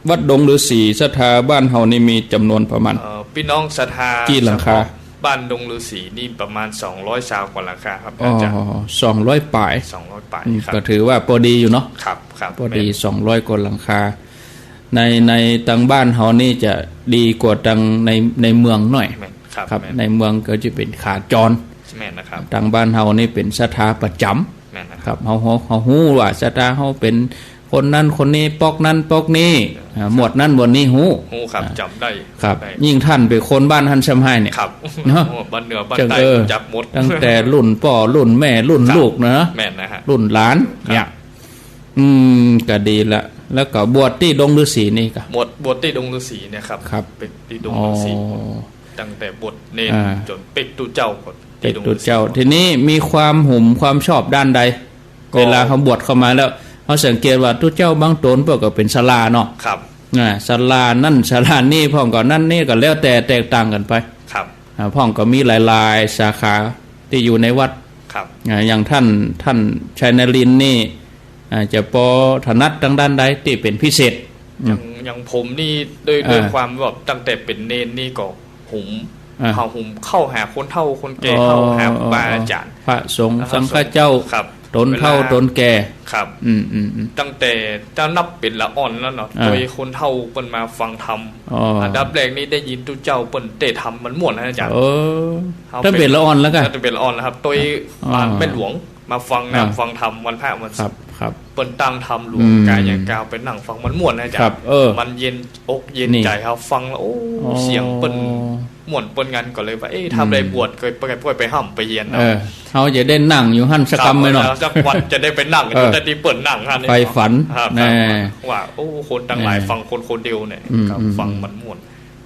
วัดดงฤๅษี ศรัทธาบ้านเฮานี่มีจ๋ำนวนประมาณ เอ่อ ปี้น้องศรัทธา กี่หลังคา เฉพาะบ้านดงฤๅษีนี่ประมาณสองร้อยซาวกว่าหลังคาครับ อ๋อ อาจารย์ สองร้อยป๋าย สองร้อยป๋าย อืม ครับ ก็ถือว่าปอดีอยู่เนาะ ครับ ครับ ปอดี แม่น สองร้อยกว่าหลังคา ใน ในตังบ้านเฮานี่จะดีกว่าตังใน ในเมืองหน่อย แม่นครับ ครับ แม่น ในเมืองก็จะเป๋นขาจร แม่นนะครับ ตังบ้านเฮานี่เป๋นศรัทธาประจ๋ำ แม่นนะครับ ครับ เฮา เฮา เฮาฮู้ว่าศรัทธาเฮาเป๋นคนนั้นคนนี้ ป๊อกนั้นป๊อกนี้ อ่า หมวดนั้นหมวดนี้ฮู้ ฮู้ครับ อ่า จ๋ำได้ ครับ ได้ ยิ่งต้านเป๋นคนบ้านหั้นซ้ำฮ้ายเนี่ย ครับ เนาะ โอ้ บ้านเหนือบ้านใต้ จัง เออ ฮู้จักหมด ตั้งแต่รุ่นป้อ รุ่นแม่ รุ่น ครับ ลูกนะ แม่นนะฮะ รุ่นหลาน ครับ เนี่ย อืม ก็ดีละ แล้วก็บวชตี้ดงฤๅษีนี่ก็ บวช บวชตี้ดงฤๅษีเนี่ยครับ ครับ เป๋นตี้ดงฤๅษี อ๋อ ตั้งแต่บวชเณร อ่า จ๋นเป๊กตุ๊เจ้าก็ตี้ดงฤๅษี เป๊กตุ๊เจ้า ทีนี้มีความหุมความชอบด้านใด ก็ เวลาเฮาบวชเข้ามาแล้ว เฮาสังเกตว่าตุ๊เจ้าบางต๋นเปิ้นก็เป๋นศาลาเนาะ ครับ อ่า ศาลานั่นศาลานี่พ่องก็นั่นนี่ก็แล้วแต่แตกต่างกั๋นไป ครับ อ่า พ่องก็มีหลายๆ สาขาตี้อยู่ในวัด ครับ อ่า อย่างต้าน ต้านชัยนรินทร์นี่ อ่า จะปอถนัดตางด้านใดตี้เป๋นพิเศษ อย่าง อืม อย่างผมนี่ด้วย อ่า ด้วยความแบบตั้งแต่เป๋นเณรนี่ก็หุม อ่า เฮาหุมเข้าหาคนเฒ่าคนแก่ อ๋อ เข้าหาครูบาอาจ๋ารย์ พระสงฆ์ นะครับ สังฆเจ้า ครับ ต๋นเฒ่า เวลา ต๋นแก่ ครับ อืม อืม อืม ตั้งแต่จะนับเป๋นละอ่อนแล้วเนาะ อ่า โตยคนเฒ่าเปิ้นมาฟังธรรม อ๋อ อันดับแรกนี่ได้ยินตุ๊เจ้าเปิ้นเตศน์ธรรมมันม่วนนะอาจ๋ารย์ เออ เฮา ตั้งเป๋นละอ่อนแล้วก่ะ ตั้งแต่เป๋นละอ่อนแล้วครับ โตย อ๋อ อ่า แม่หลวง มาฟังนะ อ่า ฟังธรรมวันพระวัน ครับ ครับ เปิ้นตั้งธรรมหลวง อืม ก๋ายอย่างกาวไปนั่งฟังมันม่วนนะอาจ๋ารย์ ครับ เออ มันเย็นอกเย็น นี่ ใจ๋ เฮาฟังแล้ว โอ้ อ๋อ เสียงเปิ้นม่วนเปิ้นงัน ก็เลยว่า เอ๊ะ ถ้า อืม ได้บวชก็ไป ไป ไปฮ่ำไปเฮียน เออ เนาะ เฮาจะได้นั่งอยู่หั้นสักกำไหมเนาะ ครับ สักวันจะได้ไปนั่ง เออ อยู่ตี้เปิ้นนั่งหั้น ใฝ่ฝัน ครับ แน่ ครับ ว่า โอ้ คนตังหลาย เออ ฟังคนคนเดียวเนี่ย อืม ครับ อืม ฟังมันม่วน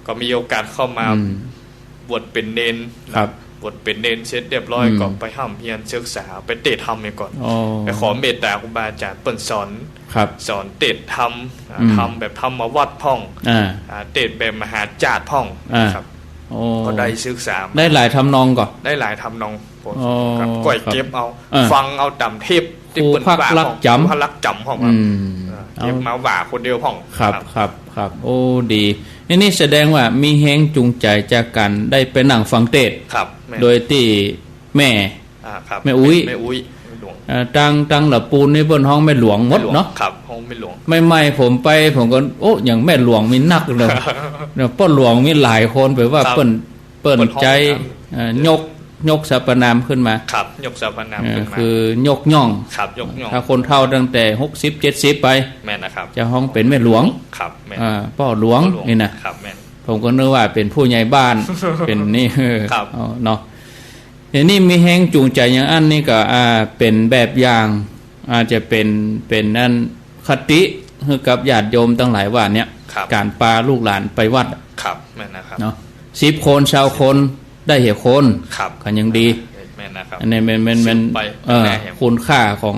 ก็มีโอกาสเข้ามา อืม บวชเป๋นเณร ครับ บวชเป๋นเณรเสร็จเรียบร้อย อืม ก็ไปฮ่ำเฮียนศึกษา ไปเตศน์ธรรมเหียก่อน อ๋อ ไปขอเมตตาครูบาอาจ๋ารย์เปิ้นสอน ครับ สอนเตศน์ธรรม อ่า อืม ธรรมแบบธรรมวัตรพ่อง อ่า อ่า เตศน์แบบมหาจาตุพ่อง อ่า ครับ โอ้ ก็ได้ศึกษามา ได้หลายทำนองก่อ ได้หลายทำนอง อ๋อ ครับ ก้อย ครับ เก็บเอา อ่า ฟังเอาต๋ามเทปตี้เปิ้น ครูพักรักจ๋ำ ครูพักรักจ๋ำพ่องครับ อืม อ่า เอา เก็บมาว่าคนเดียวพ่อง ครับ ครับ ครับ ครับ โอ้ ดี นี่ นี่แสดงว่ามีแฮงจูงใจ๋จากก๋านได้ไปนั่งฟังเตศน์ ครับ แม่น โดยตี้แม่ อ่า ครับ แม่อุ๊ย แม่อุ๊ย แม่หลวง เอ่อ ตาง ตางละปูนนี่เปิ้นฮ้องแม่หลวงหมดเนาะ แม่หลวง ครับ ฮ้องแม่หลวง ใหม่ๆ ผมไป ผมก็ โอ้ อย่างแม่หลวงมีนักเลย เนี่ย ป้อหลวงมีหลายคน แป๋ว่า ครับ เปิ้น เปิ้น เปิ้นฮ้อง ใจ๊ ครับ เอ่อ ยก ยกสรรพนามขึ้นมา ครับ ยกสรรพนาม เอ่อ ขึ้นมา คือยกย่อง ครับ ยกย่อง ถ้าคนเฒ่าตั้งแต่หกสิบ เจ็ดสิบไป แม่นนะครับ จะฮ้องเป๋นแม่หลวง ครับ แม่น อ่า ป้อหลวง ป้อหลวง นี่นะ ครับ แม่น ผมก็นึกว่าเป๋นผู้ใหญ่บ้าน เป๋นนี่ เออ ครับ เอาเนาะ ทีนี้มีแฮงจูงใจ๋อย่างอั้นนี่ก็ อ่า เป๋นแบบอย่าง อาจจะเป๋น เป๋นอันคติหื้อกับญาติโยมตังหลายว่าเนี่ย ครับ ก๋านปาลูกหลานไปวัด ครับ แม่นนะครับ เนาะ สิบคน ซาวคน ได้เหียคน ครับ ก็ยังดี แม่นนะครับ อันนี้แม่น แม่น แม่น สิบไป เออ แม่นแฮง คุณค่าของ